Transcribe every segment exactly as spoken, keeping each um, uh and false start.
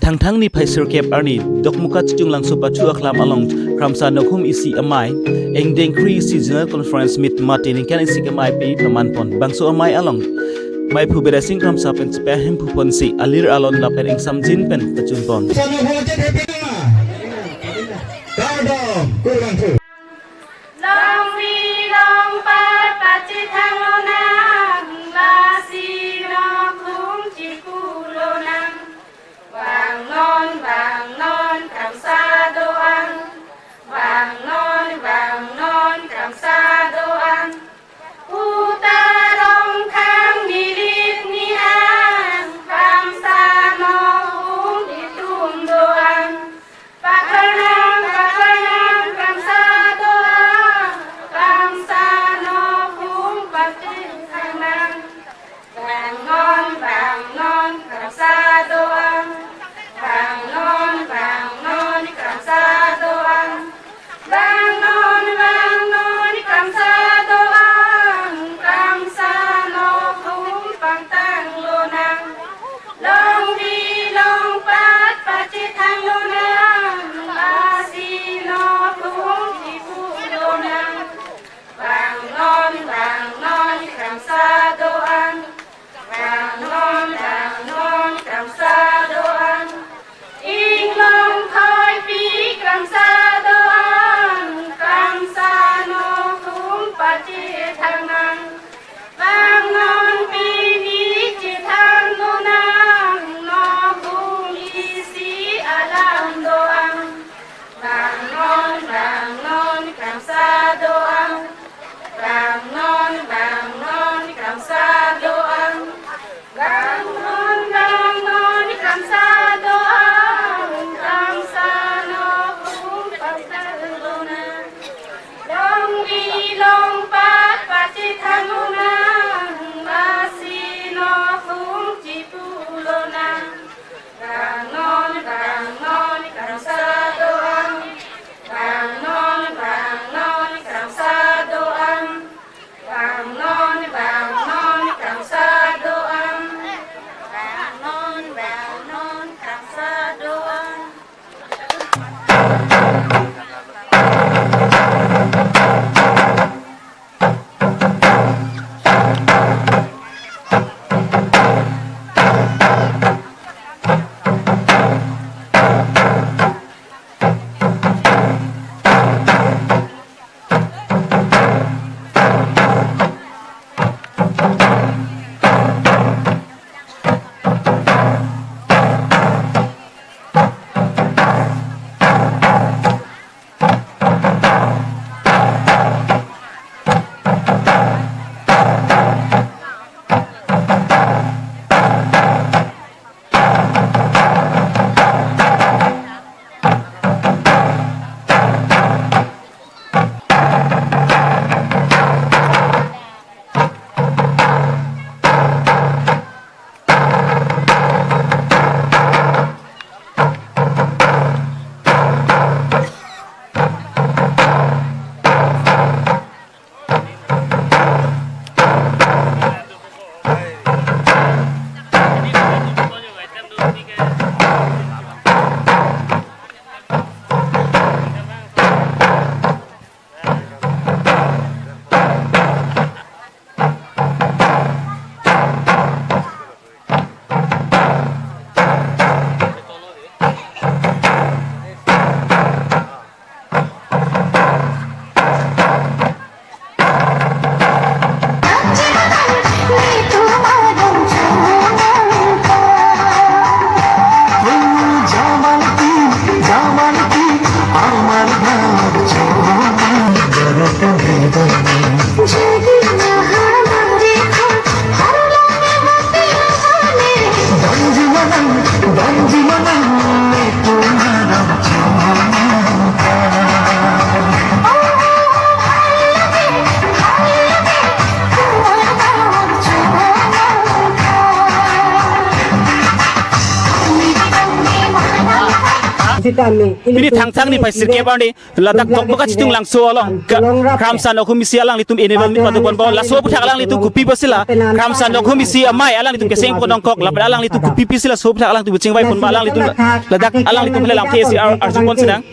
Thangthang niphai sirkep arni Dokmoka Chechunglangso Pachu Akhlam along Kramsa Nokhum isi amei, Engdeng Kri isi General Conference meet mate ningkan isi kemei pe paman pon. Bangso amei along Baiphu Bidya Sing Kramsa pen chepa hemphu ponsi alir alon lapen ingsamjin pen pachun pon. Kardom, kurangku. Longri longpat pachethang lonang, lasi nokhum chiku lonang. Vangnon, vangnon, Kramsa do-an. Vangnon, vangnon, Kramsa do-an. Uta Rongkhang milip niang, Kramsa nokhum itum do-an. Pakarnang, pakarnang, Kramsa Pini Thangthang niphai sirkep arni ladak Dokmoka Chitunglangso along Kramsa Nokhum isi alanglitum annual meet padoponpo. Laso aphuthak alanglitum kopi pusi la Kramsa Nokhum isi amei alanglitum kesengpon nangkok, lapen alanglitum kopi pusi laso aphuthak alanglitum chingvaiponpo, alanglitum ladak alanglitum le lamthe isi ar-, arjupon sinang.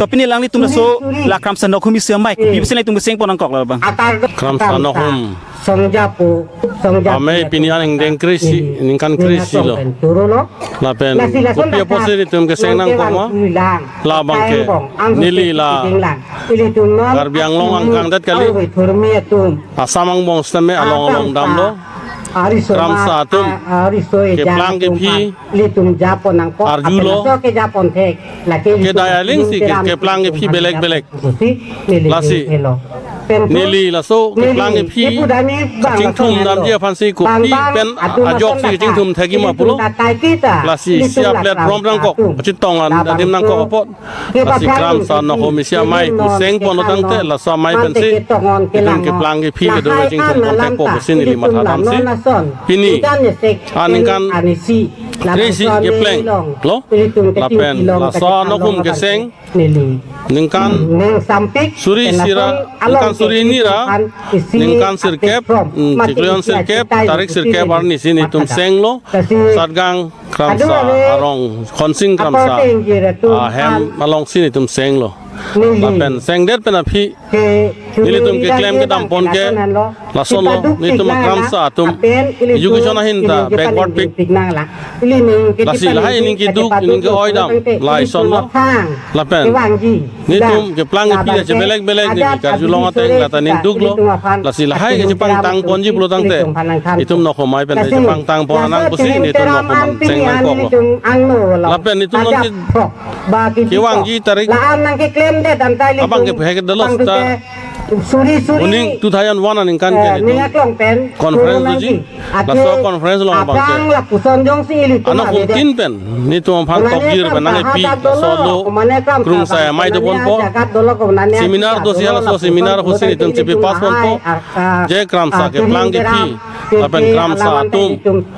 To pini alanglitum laso la Kramsa Nokhum isi amei kopi pusi alanglitum kesengpon nangkok la bang. Kramsa Nokhum amei pini an ingdeng kre-isi, ningkan kre-isi lo. Lapen kopi apotsi nelitum keseng nangkok ma? Labang ke neli la Karbi Anglong angkang det kali, Assam angbong sitame along along damlo. Kramsa atum keplang kephi arjulo. Kedai aling si ke-, keplang kephi belek belek. Lasi neli laso keplang kephi kachingthum damji aphansi kopi pen ajok si kachingthum thekji ma pulo. Lasi isi a-platform nangkok, kachetong an adim nangkok apot. Lasi Kramsa Nokhum isi amei pu sengpon tangte laso amei pensi itum keplang kephi kedo kachingthum pon thekpo pusi neli matha damsi. Pini aningkan kre-isi kepleng lo. Lapen laso Nokhum keseng ningkan suri isi ra, ningkan suri hini ra, ningkan sirkep, mm, chiklo sirkep, tarik sirkep arni si nelitum senglo. Satgaon Kramsa arong, Khonsing Kramsa ahem along si nelitum senglo. Lapen sengdet pen aphi nelitum keklem kedam pon ke lasonlo, nelitum Kramsa atum education ahin ta backward pik. Lasi lahai ining keduk, ining ke-oi dam, laisonlo. Lapen nelitum keplang kephi achebelek belek neli karjulong ateng lata ning duklo. Lasi lahai kachepangtang ponji pulo tangte itum Nokhum amei pen chepangtang pon nang pusi nelitum Nokhum an seng nangkoklo. Lapen nelitum non ke kevangji tarik abang ke pehek dalos ta. Moning two thousand one aningkan ke nelitum conference doji. Laso conference along abang ke Nokhum tin pen nelitum aphan tokjir pen nangkepi, laso lo krungsai amei doponpo. Seminar dosi, laso seminar ahutsi nelitum chepi pass ponpo. Je Kramsa keplang kephi lapen Kramsa atum,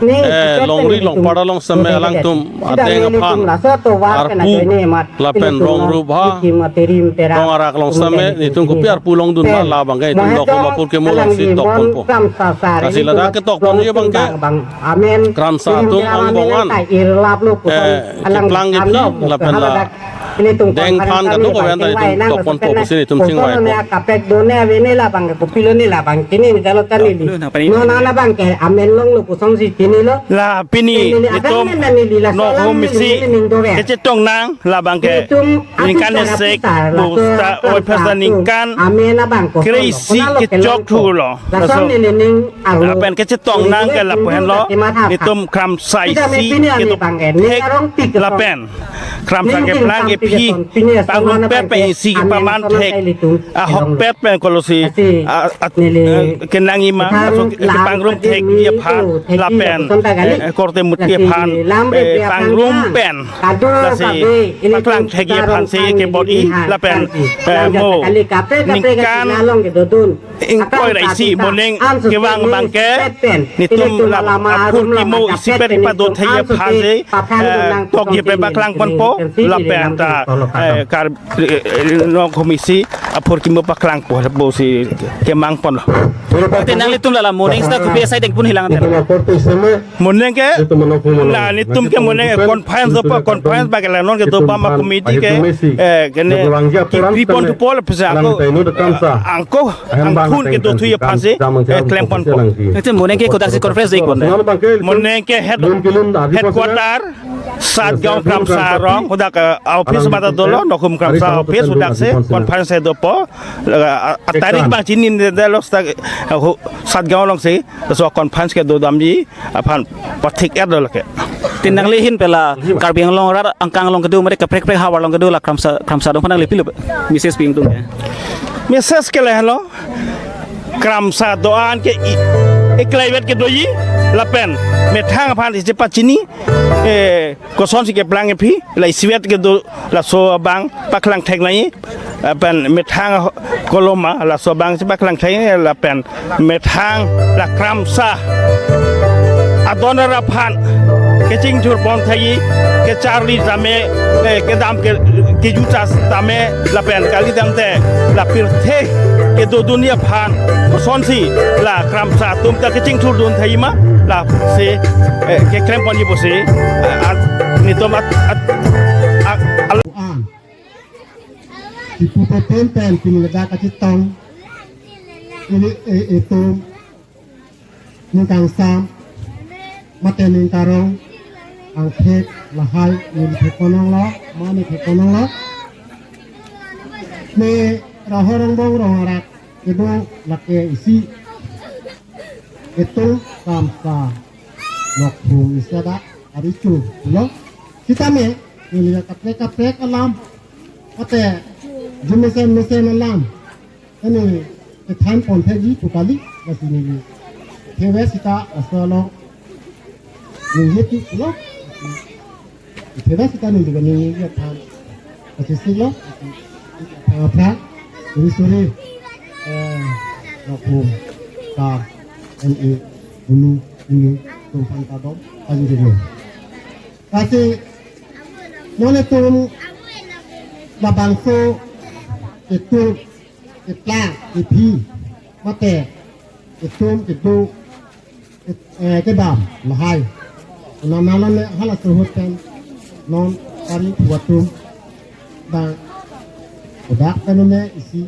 eh, longri longpat along sitame alangtum adeng aphan arpu lapen rong rup ha, rong arak along sitame nelitum kopi arpu longdun ma, labang ke nelitum Nokhum apor kemo along si tokponpo. Lasi ladak ketokponji abang ke Kramsa atum angbong an, eh, keplang kephi lapen la deng aphan kadokave an ta nelitum tokponpo pusi nelitum chingvaipo. Kaprek done avene labang ke kopilo ne labang kini ni jalo tani li. Nona labang ke amen longlo pusong si kini lo. La pini nelitum Nokhum isi kachetong nang labang ke ningkan esek busta oi phasa ningkan kre-isi kechok thulo. Laso lapen kachetong nang ke lapu henlo, nelitum Kramsa isi kedo thek lapen Kramsa keplang kephi pangrum pet pen isi kepaman thek ahokpet pen kolosi a, a, eh, kenangji ma, laso kepangrum thekji aphan lapen, eh, korte mutji aphan, eh, pangrum pen lasi paklang thekji aphansi kebor-i lapen, eh, mo ningkan ingkoi ra isi moning kevang abang ke nelitum la aphurkimo isipet ipadot thekji aphansi, eh, tokji pen paklang ponpo lapen ta, eh, kar eh, eh, Nokhum isi aphurkimo paklang po, po si kemang ponlo. Te nanglitum la la moning sita kopi asai dengpon hilang ante. Moning ke la nelitum ke moning ke conference dopo, conference abang ke la non kedo bang ma committee ke, eh, kene kipri pon thupo lapusi ako, ako angkun kedo thuji aphansi, eh, klem ponpo. Te moning ke kodaksi conference dengpon. Moning ke head, headquarter Satgaon Kramsa arong, hadak, eh, office mata dolo, Nokhum Kramsa office, hadak si conference dopo, eh, a, a tarik abang chinine dolo sta, eh, hu-, Satgaon alongsi, laso conference kedo damji aphan pathik-et dolo ke. Te nangli ahin pen la Karbi Anglong arat angkang along kedo mate kaprek kaprek havar along kedo la Kramsa, Kramsa adung aphan nangli pilo message pi ingtung ke. Message ke lahelo, Kramsa do-an ke i, iklaivet kedoji lapen methang aphan isi pachini, eh, kosonsi keplang kephi, la isivet kedo laso abang paklang thek nangji, lapen methang koloma laso abangsi paklang thek nangji, lapen methang la Kramsa adon arat aphan kechingthur pon thaji, kecharli tame, eh, kedam ke, kejuta tame lapen kali tangte la pirthe kedodunji aphan kosonsi la Kramsa atum ta kechingthurdun thaji ma, lasi, eh, keklem ponji pusi, eh, at, netum at, at, at, al- An. Kipu peten pen pini ladak kachetong. Ili, eh, itum ning kangsam mate ning karong angthek lahai ning thek konong lo, mane thek konong lo. Ne Roho Rongbong Rong Arak kedo lake isi itum Kramsa Nokhum isi adak arecho lo. Sitame neli kaprek kaprek alam mate jumesen mesen alam, ani kethan pon thaji pu kali, lasi neli thewe sita laso along ningje tu lo. Thewe sita neli ningje than. Lasi si lo. Aphrang, suri suri, eh, Nokhum ta, M A, Bulu, Bulu, tum phan ta dom, phan jenglo. Lasi non itum labangso itum, iplang, iphi, mate itum kedo, eh, kedam lahai. Nana lone halaso ahut pen non kari phu atum bang kodak pen ne isi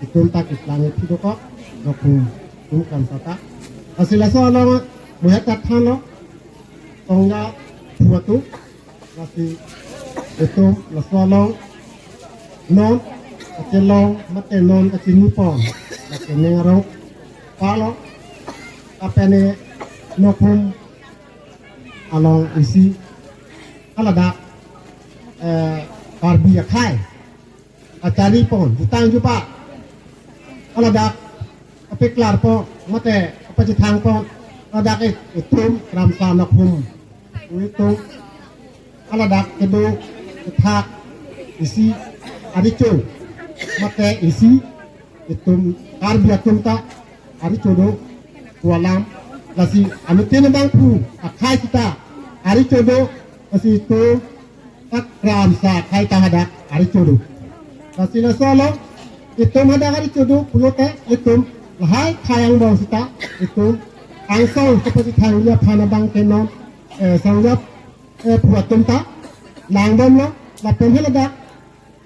itum ta keplang iphi dokok, Nokhum atum Kramsa ta. Lasi laso along muhet ta thanlo, Songja phu atum, lasi itum laso along non kachelong mate non kachini pon, lasi ning arong palo, apene Nokhum along isi haladak, eh, Karbi akhai kachari pon, jutang jupa, haladak kapeklar pon mate kapachethang pon, haladak i-, itum Kramsa Nokhum itum haladak kedo kethak isi arecho mate isi itum Karbi atum ta arecho do pu alam, lasi anuttin abangphu akhai sita arecho do, lasi itum Kramsa akhai ta hadak arecho do. Lasi laso along itum hadak arecho do pulote itum lahai akhai angbong sita itum angsong kapachethangji aphan abang ke non, eh, Songja, eh, phu atum ta nangdamlo, lapen haladak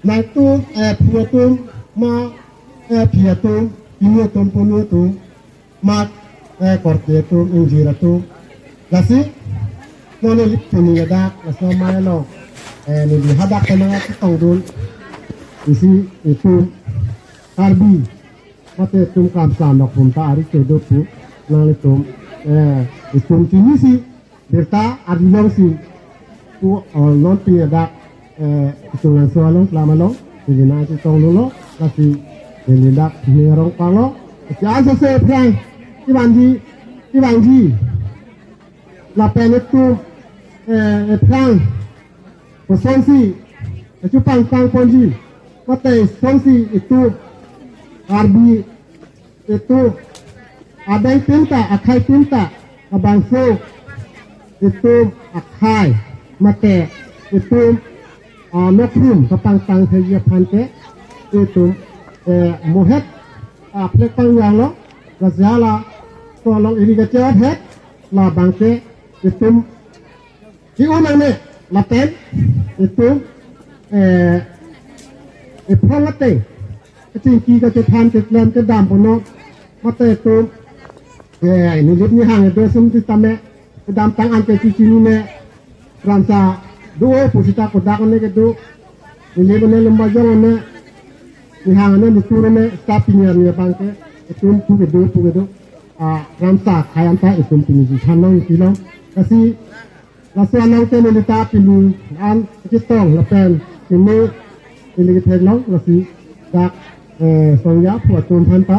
nangtum, eh, phu atum ma, eh, phi atum, pini atum, puni atum, mat, eh, korte atum, ingjir atum. Lasi non neli pini ladak laso amei along, eh, neli hadak kenang chetongdun isi itum Karbi mate itum Kramsa Nokhum ta arecho do pu nanglitum, eh, itum chinisi birta arjulongsi pu, eh, non pini ladak, eh, itum laso along kelam along neli nangchetongdunlo, lasi neli dak ning arong palo, lasi ansose aphrang kevangji, kevangji lapen itum, eh, aphrang kosonsi kachepangpang ponji mate kosonsi itum Karbi itum adai pinta, akhai pinta, labangso itum akhai mate itum, ah, Nokhum kapangpang thaji aphan ke itum, eh, muhet, ah, plek pangyang lo, lasi halaso along iri kachehot het labang ke itum ki-un nangne lapen itum, eh, ephong ateng kachingki kachethan keklem kedam ponlo mate itum, eh, nilip nihang edo sum sitame kedamtang an ke chichinine Kramsa do-o pu sita kodak ne kedo, nilip ne Lumbajong ne, nihang ne, nitur ne, sita pini arni abang ke itum pu kedo, pu kedo, ah, Kramsa akhai anta itum pini chethan nangji lo. Lasi laso along ke neli ta pini an chetong lapen pini neli ketheklong, lasi dak, eh, Songja phu atum aphan ta,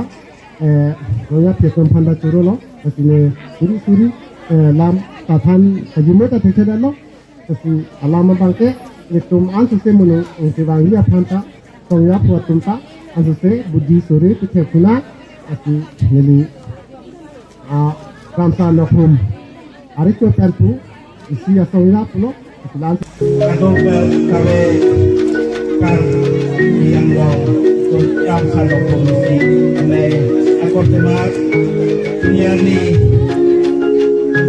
eh, Songja phi atum aphan ta chorolo, lasi ne suri suri, eh, lam ta than kajime ta thekthedetlo, lasi alam abang ke itum ansose monung ong kevangji aphan ta Songja phu atum ta ansose budi suri kethek kuna, lasi neli, ah, Kramsa Nokhum arecho pen pu Isi asong ina pulo, kelan. Kadokave kave Karbi Anglong, Karbi Anglong Komisi, amei akor temat, niani,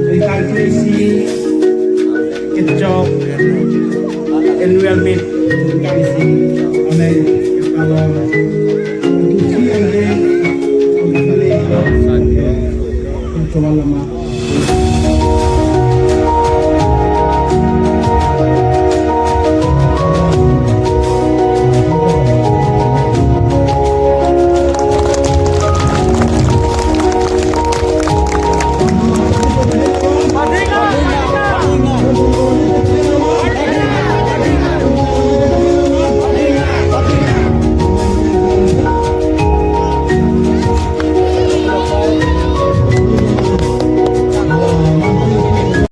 rikar krisi, kechok, annual meet, kangsi, amei, along, kusi angge, kusi le, kusi le, kusi le,